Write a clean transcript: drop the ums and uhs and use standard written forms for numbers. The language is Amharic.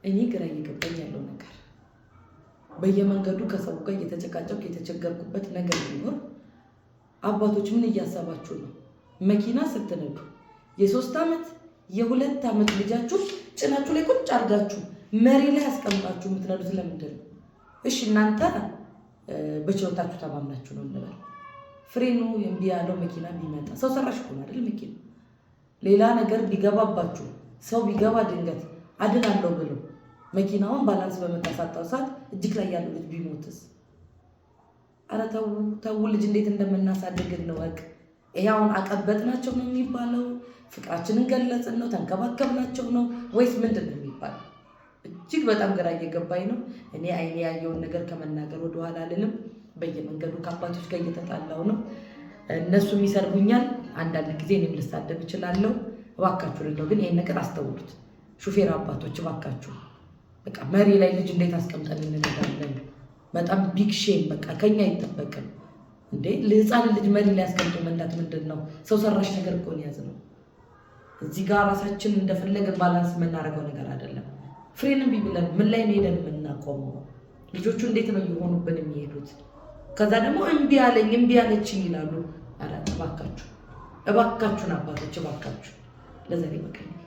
እኔ ግራ እየገባኝ ያለው ነገር፣ በየመንገዱ ከሰው ጋር እየተጨቃጨቅኩ የተቸገርኩበት ነገር ቢኖር፣ አባቶች ምን እያሰባችሁ ነው? መኪና ስትነዱ የ3 ዓመት የ2 ዓመት ልጃችሁ ጭናችሁ ላይ ቁጭ አድርጋችሁ መሪ ላይ አስቀምጣችሁ የምትነዱት ለምንድን ነው? እሺ፣ እናንተ በችሎታችሁ ተማምናችሁ ነው እንበል። ፍሬኑ እምቢ ያለው መኪና ቢመጣ፣ ሰው ሰራሽ እኮ ነው አይደል? መኪና ሌላ ነገር ቢገባባችሁ፣ ሰው ቢገባ፣ ድንገት አድናለሁ ብሎ መኪናውን balance በምታሳጣው ሰዓት እጅግ ላይ ያለው ልጅ ቢሞትስ? ኧረ ተው ተው፣ ልጅ እንዴት እንደምናሳድግ እንወቅ። ይሄ አሁን አቀበጥናቸው ነው የሚባለው? ፍቅራችንን ገለጽን ነው? ተንከባከብናቸው ነው? ወይስ ምንድን ነው የሚባለው? እጅግ በጣም ግራ እየገባኝ ነው። እኔ አይኔ ያየውን ነገር ከመናገር ወደኋላ አልልም። በየመንገዱ ከአባቶች ጋር እየተጣላው ነው። እነሱም ይሰርቡኛል። አንዳንድ ጊዜ እኔም ልሳደብ እችላለሁ። እባካችሁ ልለው ግን ይሄን ነገር አስተውሉት። ሹፌር አባቶች፣ እባካችሁ፣ በቃ መሪ ላይ ልጅ እንዴት አስቀምጠን እንነዳለን? በጣም big shame። በቃ ከኛ አይጠበቅም እንዴ! ለህፃን ልጅ መሪ ላይ አስቀምጦ መንዳት ምንድን ነው? ሰው ሰራሽ ነገር እኮ ነው የያዝነው። እዚህ ጋር ራሳችን እንደፈለግን balance የምናደርገው ነገር አይደለም። ፍሬን እምቢ ብለን ምን ላይ ነው ሄደን የምናቆመው? ልጆቹ እንዴት ነው እየሆኑብን የሚሄዱት? ከዛ ደግሞ እምቢ አለኝ፣ እምቢ አለችኝ ይላሉ። ኧረ እባካችሁ፣ እባካችሁን አባቶች፣ እባካችሁ። ለዛሬ ይበቃኛል።